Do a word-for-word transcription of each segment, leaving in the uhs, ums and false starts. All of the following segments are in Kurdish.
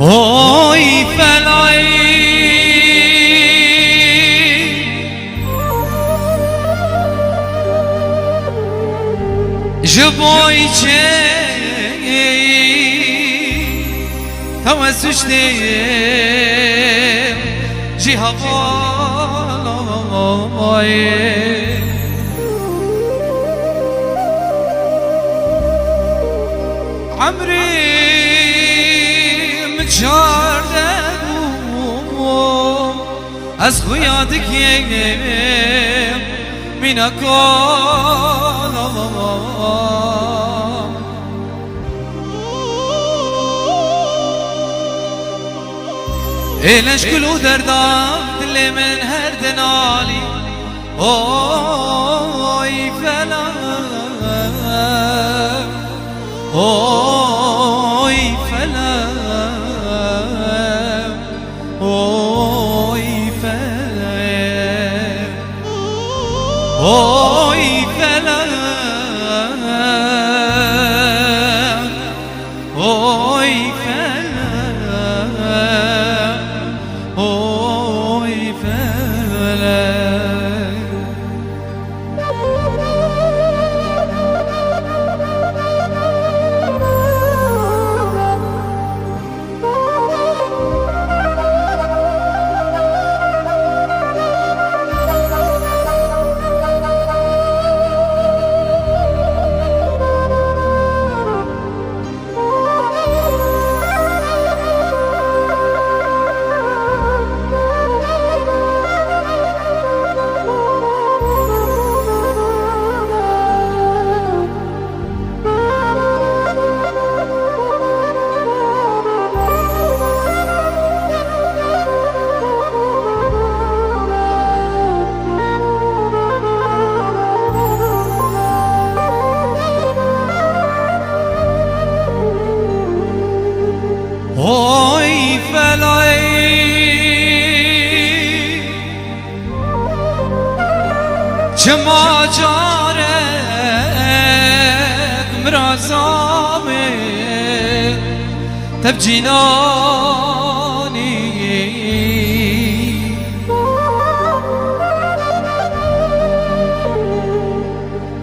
Oy felay, ji boy çê tewesuştê jî hevalay. Emrê min çardeh bû, ez xuya dikêm mîna kala. Ê leşkil û derda dilê min her dinalî. Oy felek, oy felek, oy felek, oy felek, oy felek, oy felek. Oy felay, çima carek mirazamê tev cînanî.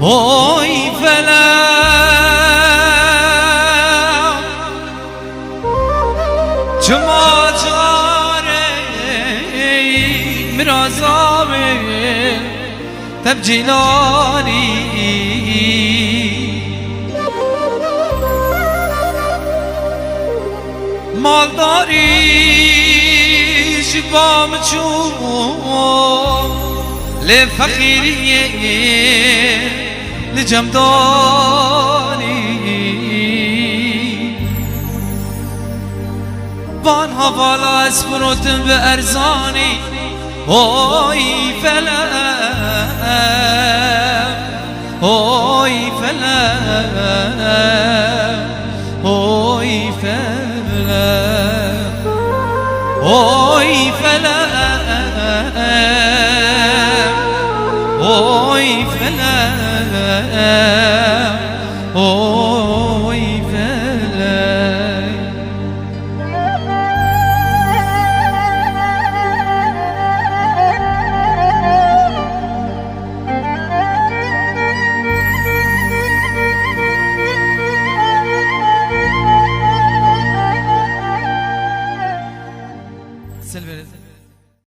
Oy felek, çima carê mirazamê tev cînanî. Maldarî ji ba min çû, lê feqîriyê li cem danî. Van hevala ez firotin bi erzanî. Oy felek, oy felek, oy felek, oy felek, oy felek, oy felek. Silveriz.